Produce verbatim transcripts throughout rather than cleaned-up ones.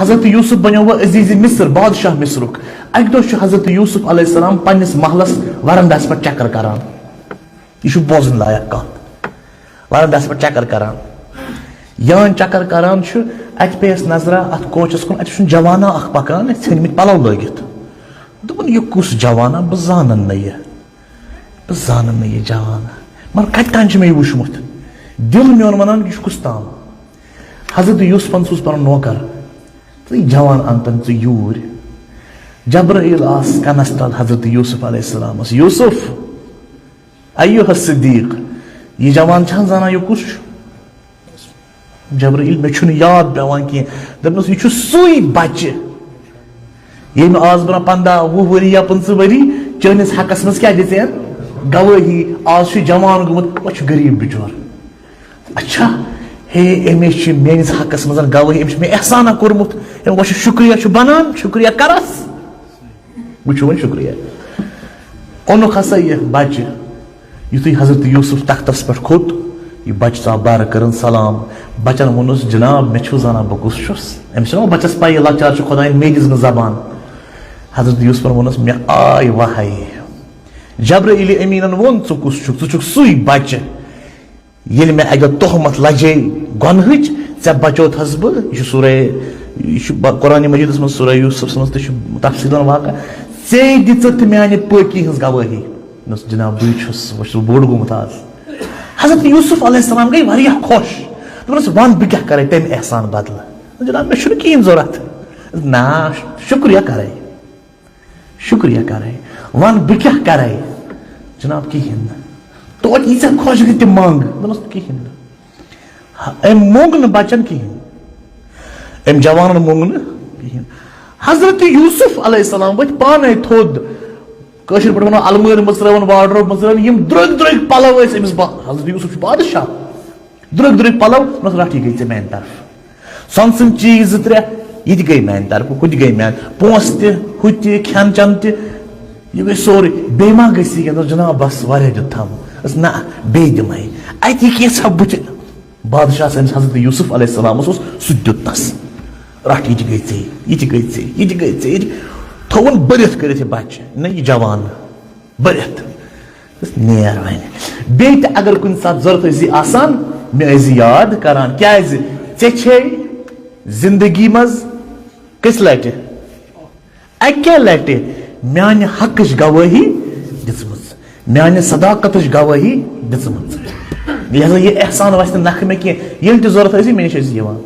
حضرت یوسف بنیو وۄنۍ عزیز مصر، بادشاہ مصرُک۔ اکہِ دۄہ چھُ حضرت یوسف علیہ السلام پننِس محلس ورندس پٮ۪ٹھ چکر کران۔ یہِ چھُ بوزُن لایق کتھ۔ ورندس پٮ۪ٹھ چکر کران۔ یان چکر کران چھُ، اتہِ پیٚیس نظرا اتھ کوچس کُن، اتہِ چھُنہٕ جوانا اکھ پکان، ژھیٚنمٕتۍ پلو لٲگِتھ۔ دوٚپُن، "یہِ کُس جوانا؟ بہٕ زانن نہٕ یہِ۔ بہٕ زانن نہٕ یہِ جوانا۔ مگر کتہِ تام چھُ مےٚ یہِ وُچھمُت۔ دِل میون ونان، یہِ چھُ کُس تام؟" حضرت یوسفن سوٗز پنُن نوکر۔ "تہٕ یہِ جوان انتن ژٕ یوٗرۍ۔" جبرائیل آس کنس تل حضرت یوسف علیہ السلامس، "یوسف، ایوہ الصدیق، یہِ جوان چھان زانان یہِ کُس چھُ؟" جبرائیل، "مےٚ چھُنہٕ یاد پٮ۪وان کینٛہہ۔" دوٚپنَس، "یہِ چھُ سُے بچہِ، ییٚمۍ آز برٛونٛہہ پنٛداہ، وُہ ؤری یا پٕنٛژٕہ ؤری چٲنِس حقس منٛز کیٛاہ دِژ أمۍ؟ گوٲہی۔ آز چھُ جوان گوٚمُت، وۄنۍ چھُ غریٖب بِچور۔" اچھا، ہے، أمِس چھِ میٲنِس حقس منٛز گوٲہی، أمِس چھُ مےٚ احسانہ کوٚرمُت، أمۍ وۄنۍ چھُ شُکریہ چھُ بنان، شُکریہ کرس۔ وٕچھِو وۄنۍ شُکریہ۔ اوٚنُکھ ہسا یہِ بچہِ۔ یُتھُے حضرت یوسف تختس پٮ۪ٹھ کھوٚت، یہِ بچہِ ژاو بارٕ، کٔرٕن سلام۔ بچن ووٚنُس، "جناب، مےٚ چھُو زانان بہٕ کُس چھُس؟" أمِس چھُنہ بچس پَے، یہِ لۄکچار چھُ خۄدایَن مے دِژمٕژ زبان۔ حضرت یوسفن ووٚنُس، "مےٚ آے وحی۔" جبرائیل امیٖنن ووٚن، "ژٕ کُس چھُکھ؟ ژٕ چھُکھ سُے بچہِ، ییٚلہِ مےٚ اَکہِ دۄہ تہمت لجے گۄنہٕچ، ژےٚ بچوتھس بہٕ۔" یہِ چھُ سورہ، یہِ چھُ ب-، قرآن مجیدس منٛز، سورہ یوسفس منٛز تہِ چھُ تفصیٖلن واقعہ۔ "ژےٚ دِژٕتھ میانہِ پٲکی ہٕنٛز گوٲہی۔" دوٚپنَس، "جناب، بٕے چھُس، بہٕ چھُس بوٚڑ گوٚمُت آز۔" حضرت یوسف علیہ السلام گٔے واریاہ خۄش۔ دوٚپنَس، "وَن، بہٕ کیٛاہ کرے تَمہِ احسان بدلہٕ؟" "جناب، مےٚ چھُنہٕ کِہیٖنۍ ضوٚرَتھ۔" "نہ، شُکریہ کرے۔" شُکریہ کرے، وَن بہٕ کیٛاہ کرے؟ جناب، کِہیٖنۍ نہٕ۔ توتہِ ییٖژاہ خۄش گٔے تِم منٛگ، دوٚپنَس، "کِہیٖنۍ نہٕ۔" ہا، أمۍ موٚنگ نہٕ بچن کِہیٖنۍ، أمۍ جوانن موٚنگ نہٕ کِہیٖنۍ۔ حضرت یوسف علیہ السلام ؤتھۍ پانے تھوٚد، کٲشِر پٲٹھۍ وَنو المٲرۍ مٕژرٲوٕن، wardrobe مٕژرٲوٕن، یِم درٛوٚگۍ درٛوٚگۍ پلو ٲسۍ أمِس با-، حضرت یوسف چھُ بادشاہ، درٛوٚگۍ درٛوٚگۍ پلو، دوٚپنَس، "رَٹھ، یہِ گٔے ژےٚ میانہِ طرفہٕ۔" سۄنہٕ سٕنٛدۍ چیٖز زٕ ترٛےٚ، یہِ تہِ گٔے میانہِ طرفہٕ، ہُہ تہِ گٔے میانہِ، پونٛسہٕ تہِ، ہُہ تہِ، کھٮ۪ن چٮ۪ن تہِ، یہِ گٔے سورُے۔ بیٚیہِ ما گژھِ یہِ کینٛہہ؟ دوٚپنَس، "جناب، بس، واریاہ دیُت تھَم۔" دوٚپنَس، "نہ، بیٚیہِ دِمَے۔ اَتہِ یہِ کینٛژھا بُتھِ۔" بادشاہ سٲنِس حضرت یوسف علیہ السلامَس اوس سُہ تہِ دیُتنَس۔ "رَٹھ، یہِ تہِ گٔے ژےٚ، یہِ تہِ گٔے ژےٚ، یہِ تہِ گٔے ژےٚ، یہِ تہِ۔" تھوٚوُن بٔرِتھ کٔرِتھ یہِ بَچہِ، نہ یہِ جوان۔ بٔرِتھ۔ نیر وۄنۍ۔ بیٚیہِ تہِ اگر کُنہِ ساتہٕ ضوٚرتھ ٲسی آسان، مےٚ ٲسۍ زِ یاد کران۔ کیازِ؟ ژےٚ چھے زندگی منٛز کٔژِ لٹہِ؟ اَکے لٹہِ میانہِ حقٕچ گوٲہی دِژمٕژ، میانہِ صداقتٕچ گوٲہی دِژمٕژ۔ لہذا یہِ احسان وَسہِ نہٕ نکھٕ مےٚ کینٛہہ۔ ییٚلہِ تہِ ضوٚرتھ ٲسی، مےٚ نِش ٲسۍ یِوان۔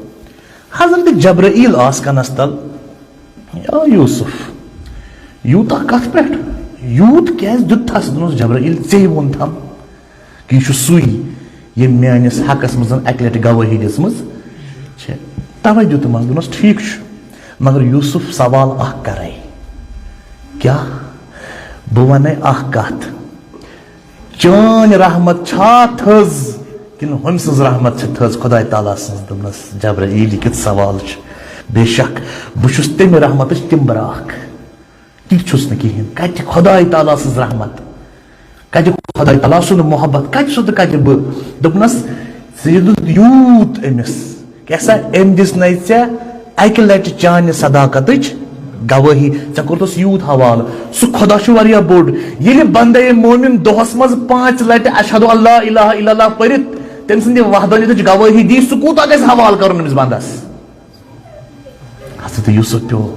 حضرت جبرائیل آس کنس تل، "یا یوسف، یوٗتاہ کتھ پٮ۪ٹھ؟ یوٗت کیازِ دیُت تھس؟" دوٚپنس، "جبرائیل، ژےٚ ووٚن تھم کہِ یہِ چھُ سُے، ییٚمۍ میٲنِس حقس منٛز اکہِ لٹہِ گوٲہی دِژمٕژ چھےٚ، توے دیُتمس۔" دوٚپنس، "ٹھیٖک چھُ، مگر یوسف، سوال اکھ کرے۔" "کیٛاہ؟" "بہٕ ونے اکھ کتھ۔" "چٲنۍ رحمت چھا تھٔز کِنہٕ ہُمۍ سٕنٛز رحمت چھِ تھٔز، خداے تعالیٰ سٕنٛز؟" دوٚپنَس، "جبرائیل، یہِ کیُتھ سوال چھُ؟ بے شک بہٕ چھُس تَمہِ رحمتٕچ تِمبر اکھ، تہِ تہِ چھُس نہٕ کِہیٖنۍ۔ کَتہِ خداے تعالیٰ سٕنٛز رحمت؟ کَتہِ خداے تعالیٰ سُنٛد محبت؟ کَتہِ سُہ تہٕ کَتہِ بہٕ؟" دوٚپنَس، "ژٕ یہِ دیُت یوٗت أمِس۔" کیٛاہ سا، أمۍ دِژ نَے ژےٚ اَکہِ لَٹہِ چانہِ صداقتٕچ گوٲہی، ژےٚ کوٚرتھَس یوٗت حوالہٕ۔ سُہ خۄدا چھُ واریاہ بوٚڑ۔ ییٚلہِ بندے مومن دۄہَس منٛز پانٛژِ لَٹہِ اشہد ان لا الہ الا اللہ پٔرِتھ تٔمۍ سٕنٛدِ وحدانیتٕچ گوٲہی دی، سُہ کوٗتاہ گژھِ حوالہٕ کَرُن أمِس بندَس؟ حضرت یوسف پیوٚو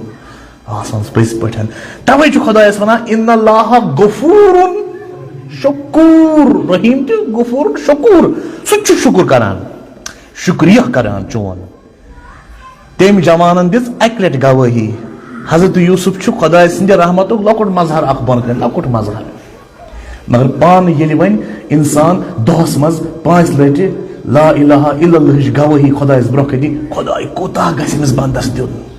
آسمانَس پٔزۍ پٲٹھۍ۔ تَوَے چھُ خۄدایَس وَنان، "ان اللہ غفور شکور"، رحیٖم تہِ غفور شکور، سُہ تہِ چھُ شُکُر کَران، شُکریہ کَران چون۔ تٔمۍ جوانن دِژ اَکہِ لٹہِ گوٲہی۔ حضرت یوسف چھُ خۄداے سٕنٛدِ رحمتُک لۄکُٹ مظہر اکھ بۄنہٕ کنہِ، لۄکُٹ مظہر۔ مگر پانہٕ ییٚلہِ وۄنۍ انسان دۄہس منٛز پانٛژِ لٹہِ لا الہ الا اللہ ہٕچ گوٲہی خۄدایس برونٛہہ کنہِ دی، خۄداے کوٗتاہ گژھِ أمِس بندس دیُن؟